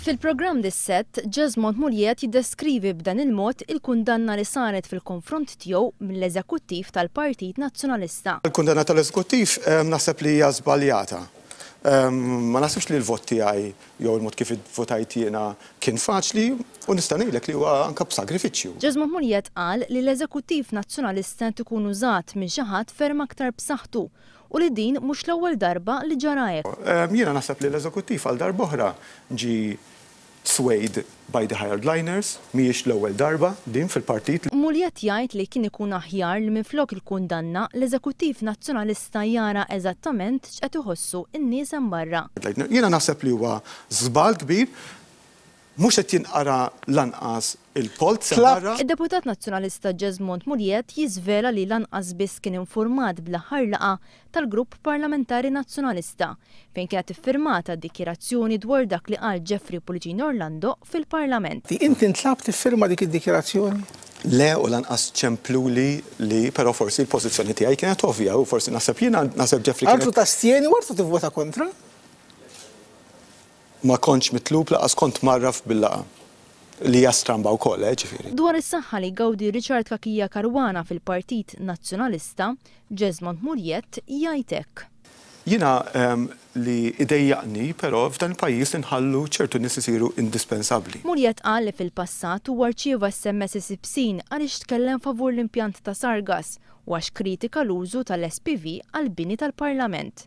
Fil-programm Dissett, Jesmond Mugliett jiddeskrivi b'dan il-mod il-kundanna li saret fil-konfront tiegħu mill-Eżekuttiv tal-Partit Nazzjonalista. Il-kundanna tal-Eżekuttiv naħseb li hija żbaljata. Ma naħsibx li l-vot tiegħi jew il-mod kif ivvutajt jiena kien faċli u nista' ngħidlek li huwa anke b'sagrifiċċju. Jesmond Mugliett qal li l-Eżekuttiv Nazzjonalista qed ikun użat minn xi ħadd ferm aktar b'saħħtu u li din mhux l-ewwel darba li ġara hekk. Jiena naħseb li l-Eżekuttiv għal darb'oħra ġie swayed by the hardliners, mhijiex l-ewwel darba din fil-partit. Mugliett jgħid li kien ikun aħjar li minflok il-kundanna, l-Eżekuttiv Nazzjonalista jara eżattament x'qed iħossu n-nies hemm barra. Jiena naħseb li huwa żball kbir. Mhux qed jinqara lanqas il-polz hemm barra. Id-Deputat Nazzjonalista Jesmond Mugliett jiżvela li lanqas biss kien infurmat bl-aħħar laqgħa tal-Grupp Parlamentari Nazzjonalista fejn kienet iffirmata dikjarazzjoni dwar dak li qal Jeffrey Pullicino Orlando fil-Parlament. Inti ntlabt tiffirma dik id-dikjarazzjoni? Le u lanqas ċempluli li però forsi l-pożizzjoni tiegħi kienet ovvja u forsi naħseb jiena naħseb Jeffrey kienet. Artu tastjeni u artu tivvota kontra? Ma kontx mitlub laqas kont mgħarraf bil-laqgħa. Li hija stramba wkoll, eh, ġifieri. Dwar is-saħħa li jgawdi Richard Cachia Caruana fil-Partit Nazzjonalista, Jesmond Mugliett jgħid hekk. Jiena li idejjaqni però f'dan il-pajjiż li nħallu ċertu nies isiru indispensabbli. Mugliett qal li fil-passat huwa rċieva SMSs ibsin għaliex tkellem favur l-impjant ta' Sargas u għax kritika l-użu tal-SPV għall-bini tal-Parlament.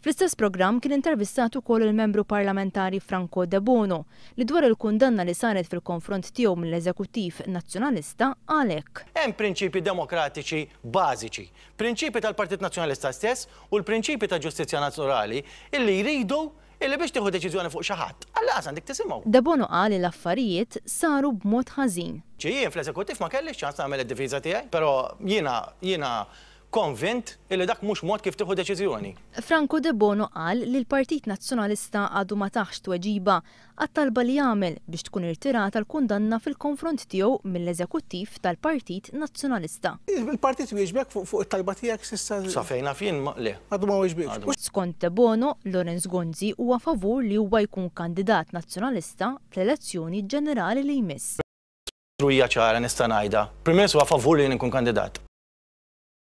Fl-istess programm kien intervistat ukoll il-Membru Parlamentari Franco Debono li dwar il-kundanna li saret fil-konfront tiegħu mill-Eżekuttiv Nazzjonalista qal hekk. Hemm prinċipji demokratiċi bażiċi, prinċipji tal-Partit Nazzjonalista stess u l-prinċipji ta' ġustizzja naturali illi jridu illi biex tieħu deċiżjoni fuq xi ħadd, għall-inqas għandek tisimgħu. Debono qal li l-affarijiet saru b'mod ħażin. Jien fl-Eżekuttiv ma kellix ċans nagħmel id-difiża tiegħi, però jiena jiena konvint illi dak mhux mod kif tieħu deċiżjoni. Franco Debono qal li l-Partit Nazzjonalista għadu ma tahx tweġiba għat-talba li għamel biex tkun irtirata l-kundanna fil-konfront tiegħu mill-Eżekuttiv tal-Partit Nazzjonalista. Il-Partit wieġbek fuq it-talba tiegħek s'issa? Sa fejn naf jien le. Għadu ma wieġbikx. Skont Debono, Lawrence Gonzi huwa favur li huwa jkun kandidat Nazzjonalista fl-elezzjoni ġenerali li jmiss. Hija ċara nista' ngħidha. Prim Ministru huwa favur li jien inkun kandidat.